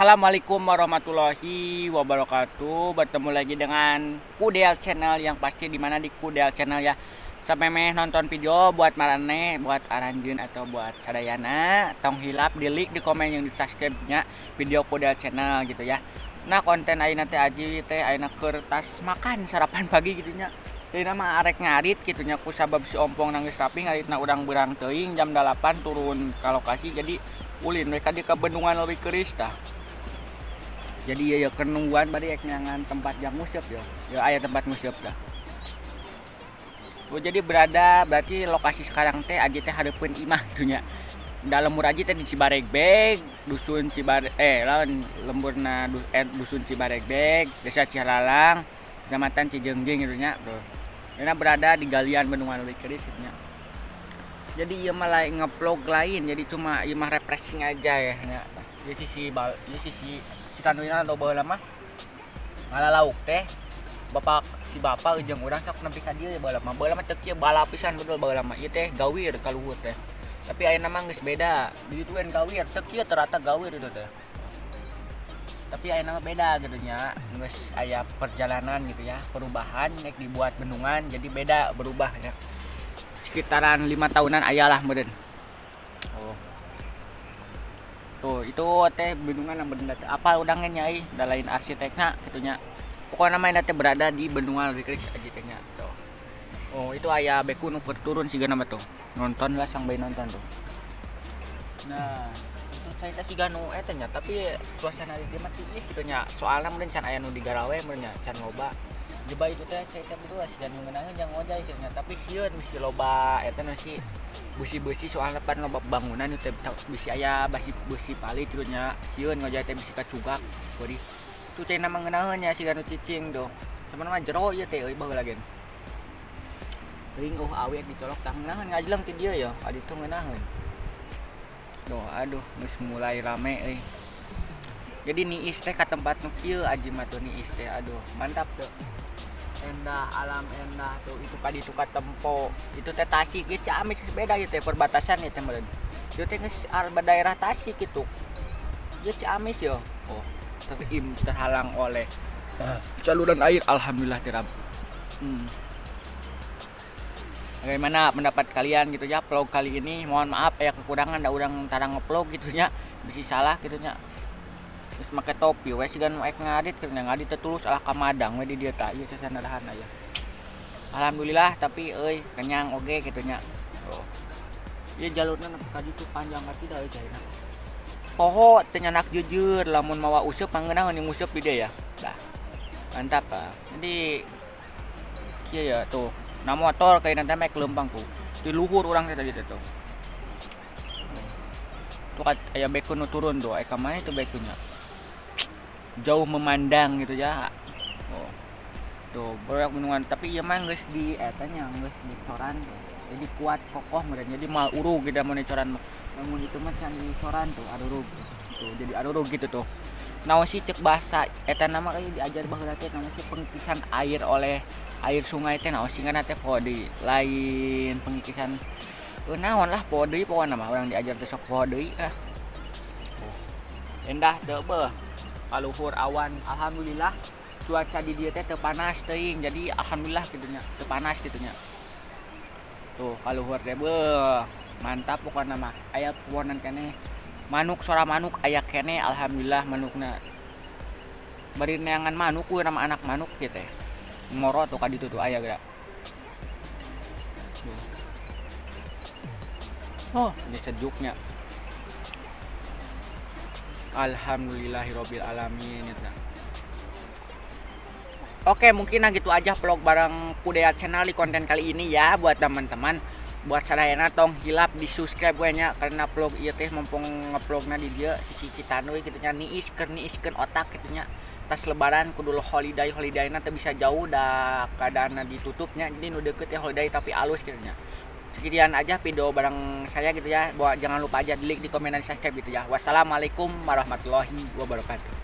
Assalamualaikum warahmatullahi wabarakatuh. Bertemu lagi dengan Kudel Channel, yang pasti di mana di Kudel Channel ya. Sampai meh nonton video, buat maraneh, buat aranjeun atau buat sadayana, tong hilap di like, di komen, yang di subscribe nya video Kudel Channel gitu ya. Nah, konten ayeuna teh Aji teh ayeuna keur tas makan sarapan pagi gitu nya. Jadi nama arek ngarit gitu nya, ku sabab si ompong nangis rapi ngaritna urang beurang teuing, jam 8 turun ke lokasi, jadi ulin mereka di ke Bendungan Leuwi Keureuy tah. Jadi ya ya keur nungguan bari ek neangan tempat jang nguseup ya. Ya, aya tempat nguseup dah. Oh, jadi berada berarti lokasi sekarang teh Aji teh hareupeun imah gitu nya. Da lembur Aji teh di Cibaregbeg, dusun Cibare lawan lemburna dusun Cibaregbeg, Desa Ciharalang, Kecamatan Cijeungjing gitu nya tuh. Karena berada di galian Bendungan Leuwi Keureuy gitu nya. Jadi ieu mah lain ngevlog lain, jadi cuma ieu mah refreshing aja ya nya. Ieu sisi bal, ieu sisi Citanduina atau baheula mah ngala lauk teh bapak, si bapak jeung urang sok nepi ka dieu ya baheula mah. Baheula mah teu kieu, balap pisan betul baheula mah. Ieu teh gawir ka luhur teh. Tapi ayeuna mah geus beda. Di ditu kan gawir, teu kieu ternyata gawir itu teh. Tapi ayeuna mah beda gitu nya. Geus aya perjalanan gitu ya, perubahan nek dibuat bendungan jadi beda, berubah ya. Sekitaran 5 tahunan aya lah meureun. Oh. Tuh, itu teh bendungan yang benda teh apa udangnya nyai, da lain arsitekna gitu nya. Pokoknya namanya teh berada di Bendungan Leuwi Keureuy aja teh nya. Tuh. Oh, itu aya beku nu keur turun siga nama tuh. Nonton lah sampai nonton tuh. Nah, itu saya teh siga nu eta nya, tapi suasana di dieu mah tiis gitu nya. Soalna meureun can aya nu digarawe meureun nya, can loba. Jeba itu teh saya teh berdua siga nu ngeunaheun jang ngojay gitu nya, tapi sieun bisi loba eta na si besi-besi, soalnya pan loba bangunan itu teh bisi aya besi besi palit gitu nya, sieun ngojay teh bisi kacugak beuih. Tuh, cai mah ngeunaheun nya, siga nu cicing tuh. Sebenarnya mah jero ieu teh euy baheula gen. Teuing oh awi dicolok tah ngeunaheun ngajleng ti dieu ya, adi tuh ngeunaheun. Tuh, aduh, geus mulai rame euy. Jadi niis teh ka tempat nu kieu aji mah tuh niis teh, aduh, mantap tuh. Endah, alam endah tuh, itu ka ditu ka tempo. Itu teh Tasik ieu Ciamis geus beda ieu teh perbatasan ieu teh meureun. Itu teh geus daerah Tasik gitu. Ieu Ciamis yo. Oh, terhalang oleh saluran air, alhamdulillah tiram. Bagaimana pendapat kalian gitu ya vlog kali ini? Mohon maaf ya kekurangan, da urang tara ngevlog gitu nya. Bisi salah gitu nya. Terus make topi we siga nu ek ngarit gitu nya, ngarit teh tulus alah ka madang we di dieu tah ieu sasanarahan aya. Alhamdulillah tapi euy kenyang oge gitu nya. Oh. Ieu jalurna nepi ka ditu panjang ka tidak euy cairna. Poho teu nyandak jujur lamun mawa useup mangeunaheun yang nguseup di dieu ya. Dah. Mantap ah. Jadi kieu ya tuh. Nah, motor kayak nanti mek lempang tuh. Di luhur urang teh tadi teh tuh. Tuh kan aya beko nu turun tuh, ka mana itu bekonya? Jauh memandang gitu ya. Oh. Tuh, banyak gunungan, tapi ieu mah geus di eta nya, geus dicoran tuh. Jadi kuat kokoh meureun. Jadi mal urug gitu mun dicoran mah. Lamun itu mah can dicoran tuh arurug. Tuh, jadi arurug gitu tuh. Naon sih cek bahasa eta nama kayak diajar baheula teh, naon sih pengikisan air oleh air sungai teh, naon sih ngaranna teh, poho deui. Lain pengikisan naon lah, poho deui pokona mah urang diajar teh sok poho deui ah. Oh. Endah teu beuh. Kaluhur awan, alhamdulillah cuaca di dieu teh teu panas teuing, jadi alhamdulillah gitu nya, teu panas gitu nya. Tuh kaluhur teh beuh, mantap pokona mah. Aya pohonan keneh. Manuk, suara manuk aya keneh, alhamdulillah manukna. Bari neangan manuk we nama anak manuk kieu teh. Moro tuh ka ditu tuh aya geura. Tuh. Oh, ini sejuknya. Alhamdulillahirabbil alamin eta. Oke, mungkin nah gitu aja vlog bareng Kudea Channel di konten kali ini ya buat teman-teman. Buat sadayana tong hilap di subscribe we nya, karena vlog ieu teh mumpung ngevlogna di dieu sisi Citanduy kitu nya, niis keur niiskeun otak kitu nya. Tas lebaran kudu holiday, holidayna teu bisa jauh da keadaanna ditutupnya, jadi nu deket ya holiday tapi alus kitu nya. Sekian aja video bareng saya gitu ya. Buat jangan lupa aja di like, di komen, dan subscribe gitu ya. Wassalamualaikum warahmatullahi wabarakatuh.